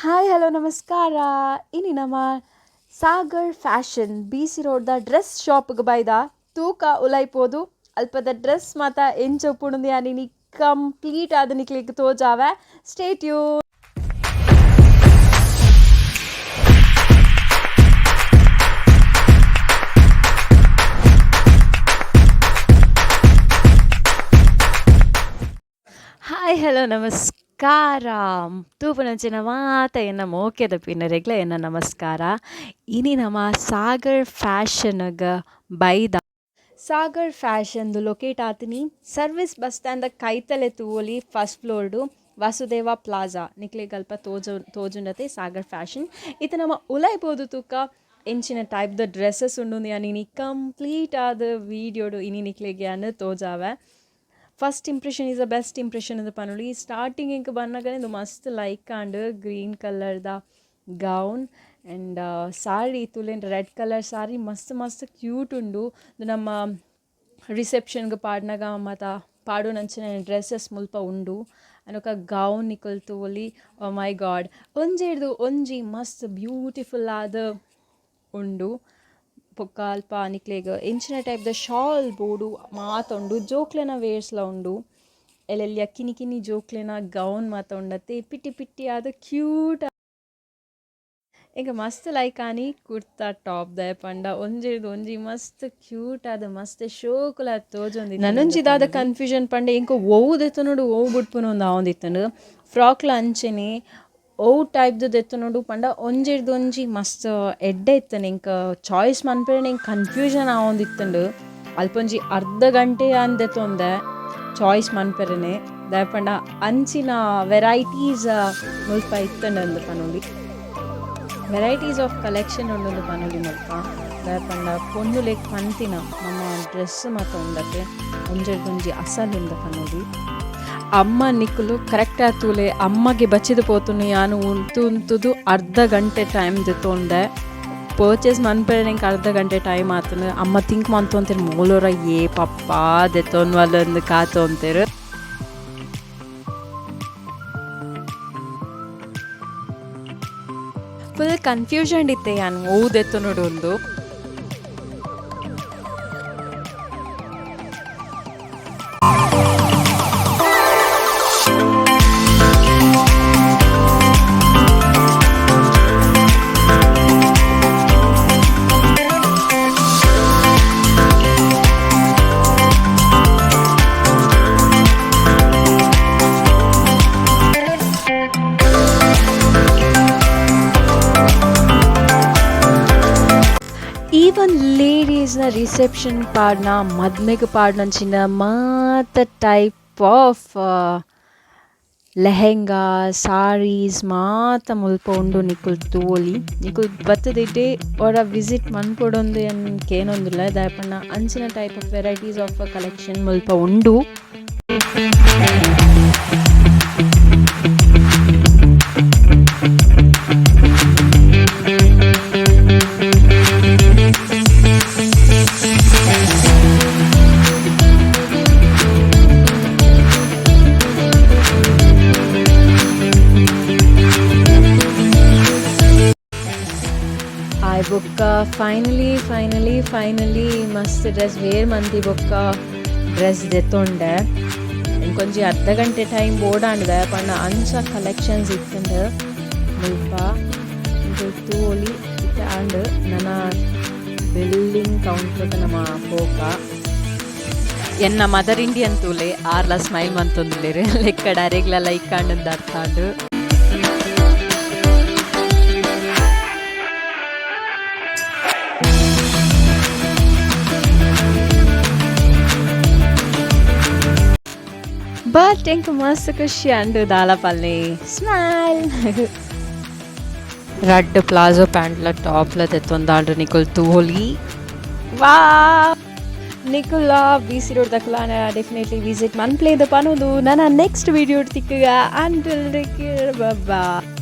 Hi hello ನಮಸ್ಕಾರ. ಇನಿ ನಮ್ಮ ಸಾಗರ್ ಫ್ಯಾಷನ್ ಬಿ.ಸಿ ರೋಡ್ದ ಡ್ರೆಸ್ ಶಾಪ್ಗ್ ಬೈದ ತೂಕ ಉಲೈಪೋದು ಅಲ್ಪದ ಡ್ರೆಸ್ ಮಾತ ಎಂಚ ಉಪ್ಪುಂಡು ಯಾನಿನಿ ಕಂಪ್ಲೀಟ್ ಆದ್ ನಿಕ್ಲೆಗ್ ತೋಜಾವೆ. Stay tune. Hi hello ನಮಸ್ಕಾರ. ತೂಪುನಂಚಿನ ಮಾತ ಎನ್ನ ಮೋಕೆದ ಪಿನ್ನರೆಗ್ಲ ಎನ್ನ ನಮಸ್ಕಾರ. ಇನಿ ನಮ ಸಾಗರ್ ಫ್ಯಾಷನ್ಗ್ ಬೈದ. ಸಾಗರ್ ಫ್ಯಾಷನ್ ಲೊಕೇಟ್ ಆತಿನಿ ಸರ್ವಿಸ್ ಬಸ್ ಸ್ಟ್ಯಾಂಡ್ ದ ಕೈತಲೆ ತೂವೊಲಿ ಫಸ್ಟ್ ಫ್ಲೋರ್ಡು ವಾಸುದೇವ ಪ್ಲಾಜಾ ನಿಕ್ಲೆಗ್ ಅಲ್ಪ ತೋಜುಂಡತೆ ಸಾಗರ್ ಫ್ಯಾಷನ್. ಇತ್ತೆ ನಮ ಉಲಾಯಿ ಪೋದು ತೂಕ ಎಂಚಿನ ಟೈಪ್ ದ ಡ್ರೆಸ್ಸಸ್ ಉಂಡು ಯಾನ್ ಇನಿ ಕಂಪ್ಲೀಟ್ ಆದ್ ವೀಡಿಯೋಡು ಇನಿ ನಿಕ್ಲೆಗ್ ಯಾನ್ ತೋಜಾವೆ. First impression is the best impression ಇಂದ್ ಪನೊಲಿ. ಸ್ಟಾರ್ಟಿಂಗ್ ಎಂಕ್ ಬನ್ನಗನೆ ಉಂದು ಮಸ್ತ್ ಲೈಕ್ ಆಂಡ್ ಗ್ರೀನ್ ಕಲರ್ ದ ಗೌನ್ ಅಂಡ್ ಸಾರಿ ತೂಲೆಂಡ ರೆಡ್ ಕಲರ್ ಸಾರಿ ಮಸ್ತ್ ಮಸ್ತ್ ಕ್ಯೂಟ್ ಉಂಡು. ಉಂದು ನಮ್ಮ ರಿಸೆಪ್ಷನ್ ಗ್ ಪಾಡ್ನಗ ಮಾತ ಪಾಡುನಂಚಿನ ಡ್ರೆಸ್ಸಸ್ ಮುಲ್ಪ ಉಂಡು. ಅಂಡ್ ಬೊಕ ಗೌನ್ ನಿಕುಲು ತೂವೊಲಿ ಓ ಮೈ ಗಾಡ್ ಒಂಜೆಡ್ದ್ ಒಂಜಿ ಮಸ್ತ್ ಬ್ಯೂಟಿಫುಲ್ ಆದ್ ಉಂಡು. ಬೊಕ್ಕ ಅಲ್ಪ ನಿಕ್ಲೆಗ್ ಎಂಚಿನ ಟೈಪ್ ದ ಶಾಲ್ ಬೋಡು ಮಾತ ಉಂಡು. ಜೋಕ್ಲೆನ ವೇರ್ಸ್ಲ ಉಂಡು. ಎಲ್ಲೆಲ್ಯ ಕಿನ್ನಿ ಕಿನ್ನಿ ಜೋಕ್ಲೆನ ಗೌನ್ ಮಾತ ಉಂಡತೆ ಪಿಟ್ಟಿ ಪಿಟ್ಟಿ ಆದ್ ಕ್ಯೂಟ್. ಎಂಕ್ ಮಸ್ತ್ ಲೈಕ್ ಆನಿ ಕುರ್ತಾ ಟಾಪ್ ದಾಯೆ ಪಂಡ ಒಂಜೆಡ್ದ್ ಒಂಜಿ ಮಸ್ತ್ ಕ್ಯೂಟ್ ಆದ್ ಮಸ್ತ್ ಶೋಕುಲ ತೋಜೊಂದಿತ್ತ್ಂಡ್. ನನೊಂಜಿ ದಾದ ಕನ್ಫ್ಯೂಷನ್ ಪಂಡ ಎಂಕ್ ಒವು ದೆತೊನೊಡು ಒವು ಬುಡ್ಪುನು ಅಂದ್ ಆವೊಂದಿತ್ತ್ಂಡ್. ಫ್ರಾಕ್ಲ ಅಂಚೆನೆ ಒವು ಟೈಪ್ ದ ದೆತೊನೊಡು ಪಂಡ ಒಂಜೆಡ್ದ್ ಒಂಜಿ ಮಸ್ತ್ ಎಡ್ಡೆ ಇತ್ತ್ಂಡ್. ಎಂಕ್ ಚಾಯ್ಸ್ ಮನ್ಪೆರೆ ಎಂಕ್ ಕನ್ಫ್ಯೂಷನ್ ಆವೊಂದಿತ್ತ್ಂಡ್. ಅಲ್ಪ ಒಂಜಿ ಅರ್ಧ ಗಂಟೆ ಯಾನ್ ದೆತೊಂದೆ ಚಾಯ್ಸ್ ಮನ್ಪೆರೆನೆ ದಾಯೆ ಪಂಡ ಅಂಚಿನ ವೆರೈಟೀಸ್ ಮುಲ್ಪ ಇತ್ತ್ಂಡ್ ಅಂದ್ ಪನೊಲಿ. ವೆರೈಟೀಸ್ ಆಫ್ ಕಲೆಕ್ಷನ್ ಉಂಡುಂದು ಪನೊಲಿ ಮುಲ್ಪ. ದಾಯೆ ಪಂಡ ಪೊಣ್ಣುಲೆಗ್ ಪನ್ಪಿನ ನಮ್ಮ ಡ್ರೆಸ್ಸ್ ಮಾತ ಉಂಡತೆ ಒಂಜೆಡ್ದ್ ಒಂಜಿ ಅಸಲ್ ಉಂದು ಪನೊಲಿ. ಅಮ್ಮ ನಿಕುಲು ಕರೆಕ್ಟ್ ಆದ್ ತೂಲೆ ಅಮ್ಮಗೆ ಬಚ್ಚಿದ್ ಪೋತುಂಡು ಯಾನ್ ಉಂತು ಉಂತುದು ಅರ್ಧ ಗಂಟೆ ಟೈಮ್ ದೆತೊಂಡೆ. ಪರ್ಚೇಸ್ ಮನ್ಪೆರೆ ಎಂಕ್ ಅರ್ಧ ಗಂಟೆ ಟೈಮ್ ಆತುಂಡು. ಅಮ್ಮ ಥಿಂಕ್ ಮಂತೊಂತೆರ್ ಮೂಲೊರ ಏಪಪ್ಪ ದೆತೊನ್ವಲ್ ಅಂದ್ ಕಾತೊಂತೆರ್. ಫುಲ್ ಕನ್ಫ್ಯೂಷನ್ ಇತ್ತೆ ಯಾನ್ ಒವು ದೆತೊನೊಡು ಇಂದ್. ಈವನ್ ಲೇಡೀಸ್ನ ರಿಸೆಪ್ಷನ್ ಪಾಡ್ನ ಮದ್ಮೆಗ್ ಪಾಡ್ನಂಚಿನ ಮಾತ ಟೈಪ್ ಆಫ್ ಲೆಹೆಂಗಾ ಸಾರೀಸ್ ಮಾತ ಮುಲ್ಪ ಉಂಡು ನಿಕುಲು ತೂವೊಲಿ. ನಿಕುಲು ಬತ್ತುದು ಇಡೆ ಒರ ವಿಸಿಟ್ ಮನ್ಪೊಡೊಂದು ಯಾನ್ ಕೇನೊಂದುಲ್ಲೆ ದಾಯೆ ಪಂಡ ಅಂಚಿನ type of varieties of collection ಮುಲ್ಪ ಉಂಡು. ಆಯ್ ಬೊಕ್ಕ ಫೈನಲಿ ಫೈನಲಿ ಫೈನಲಿ ಮಸ್ತ್ ಡ್ರೆಸ್ ವೇರ್ ಮಂತಿ ಬೊಕ್ಕ ಡ್ರೆಸ್ ದೆತೊಂಡೆ. ಎಂಕೊಂಜಿ ಅರ್ಧ ಗಂಟೆ ಟೈಮ್ ಬೋಡಾಂಡ್ ಪಂಡ ಅಂಚ ಕಲೆಕ್ಷನ್ಸ್ ಇತ್ತ್ಂಡ್ ಮುಲ್ಪ. ಎಂಕುಲು ತೂವೊಲಿ ಇತ್ತೆ ಆಂಡ್ ನನ ಬಿಲ್ಲಿಂಗ್ ಕೌಂಟರ್ ಗ್ ನಮ ಪೋಕ. ಎನ್ನ ಮದರ್ ಇಂಡಿಯನ್ ತೂಲೆ ಆರ್ಲ ಸ್ಮೈಲ್ ಮಂತೊಂದುಲ್ಲೆರ್ ಲೆಕ್ಕಡ್ ಅರೆಗ್ಲ ಲೈಕ್ ಆಂಡ್ ಅರ್ಥ ಆಂಡ್. ಬಟ್ ಎಂಕ್ ಮಸ್ತ್ ಖುಷಿ ಆಂಡ್ ದಾಲ ಪಲ್ಲೆ ಸ್ಮೈಲ್. ರಡ್ಡ್ ಪ್ಲಾಜೋ ಪ್ಯಾಂಟ್ಲ ಟಾಪ್ಲ ದೆತ್ತೊಂದಾಂಡ್ ನಿಕುಲು ತೂವೊಲಿ. ವಾ ನಿಕುಲ್ಲ ಬಿ ಸಿ ರೋಡ್ ದಕುಲಾನ ಡೆಫಿನೆಟ್ಲಿ ವಿಸಿಟ್ ಮನ್ಪ್ಲೇದ ಪನೊಂದು ನನ ನೆಕ್ಸ್ಟ್ ವಿಡಿಯೋ ತಿಕ್ಕುಗ. Until take care bye.